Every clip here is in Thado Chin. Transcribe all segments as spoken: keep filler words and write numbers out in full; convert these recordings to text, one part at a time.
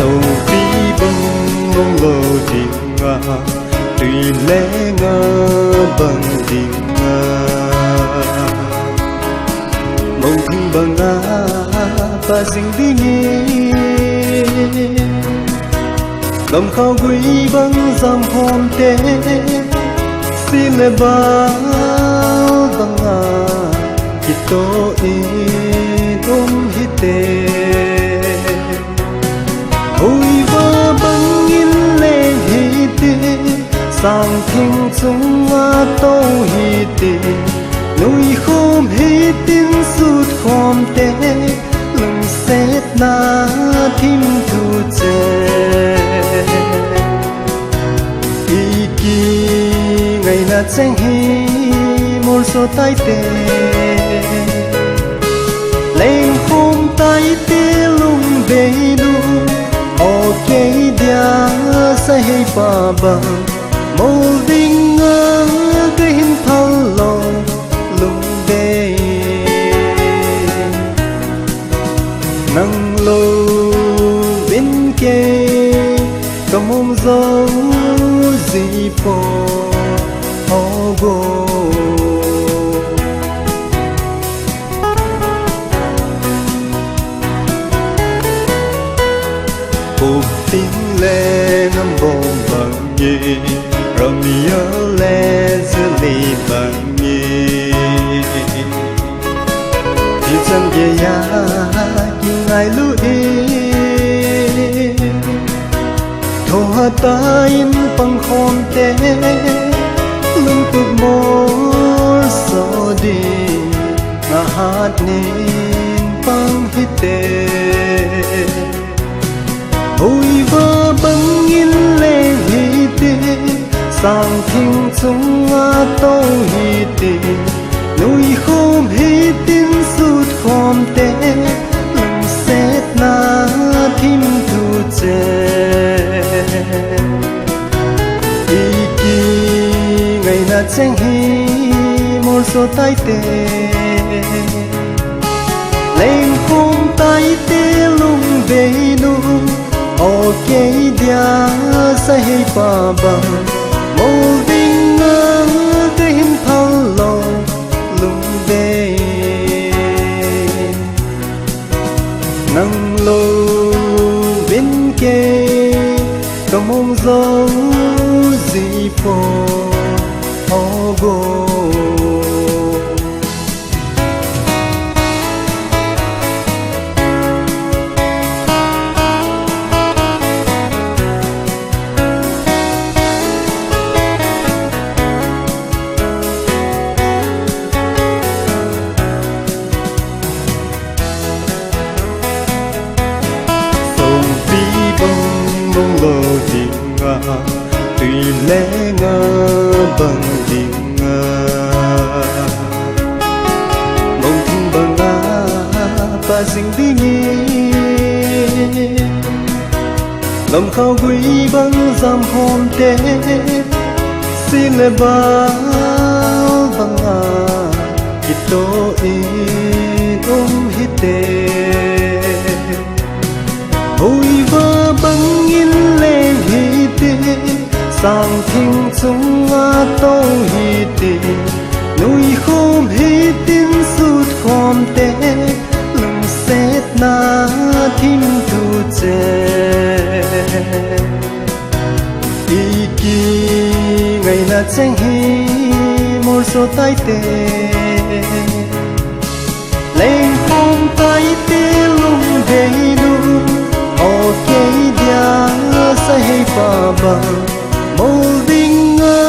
Sopi bang mong lou dinga, tui lenga bang dinga, mong thing banga pa jing dingin, lamkhao gui bang jam khom te, si le ba banga kitoh in um hite. Huiva bangin leng hite, sang thing chunga tou hite, nui khom hitin sut khom te, lungsetna thim thu che. I kingaina cheng hi molso tai te, leng khom tai te lungdei nu, o kei dia sa hei pa bang, mol dinga ka hin phal lou lungdei. Nang louvin kei ka mong jou ji poi, o go. Khupting le ngam bom bang e, Romeo le Juliet bang e, hichan geiya kingailu e. Thohhah tah in pang khom te, lungtup molso dinga hat nin pang hite. Huiva bangin leng hite, sang thing chunga tou hite, nui khom hitin sut khom te, lungsetna thim thu che. I kingaina cheng hi molso tai te, leng khom tai te lungdei nu, o kei dia sa hei pa bang, mol dinga ka hin phal lou lungdei. Nang louvin kei ka mong jou ji poi, o go. Songpi bang mong lou dinga, tui lenga bang dinga, mong thing banga pa jing dingin, lamkhao gui bang jam khom te, si le ba banga kitoh in um hite. Huiva bangin leng hite, sang thing chunga tou hite, nui khom hitin sut khom te, lungsetna thim thu che. I kingaina cheng hi molso tai te, leng khom tai te lungdei nu, o kei dia sa hei pa bang, mol dinga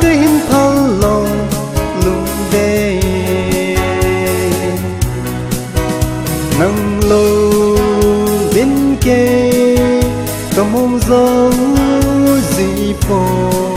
ka hin phal lou lungdei. Nang louvin kei ka mong jou ji poi,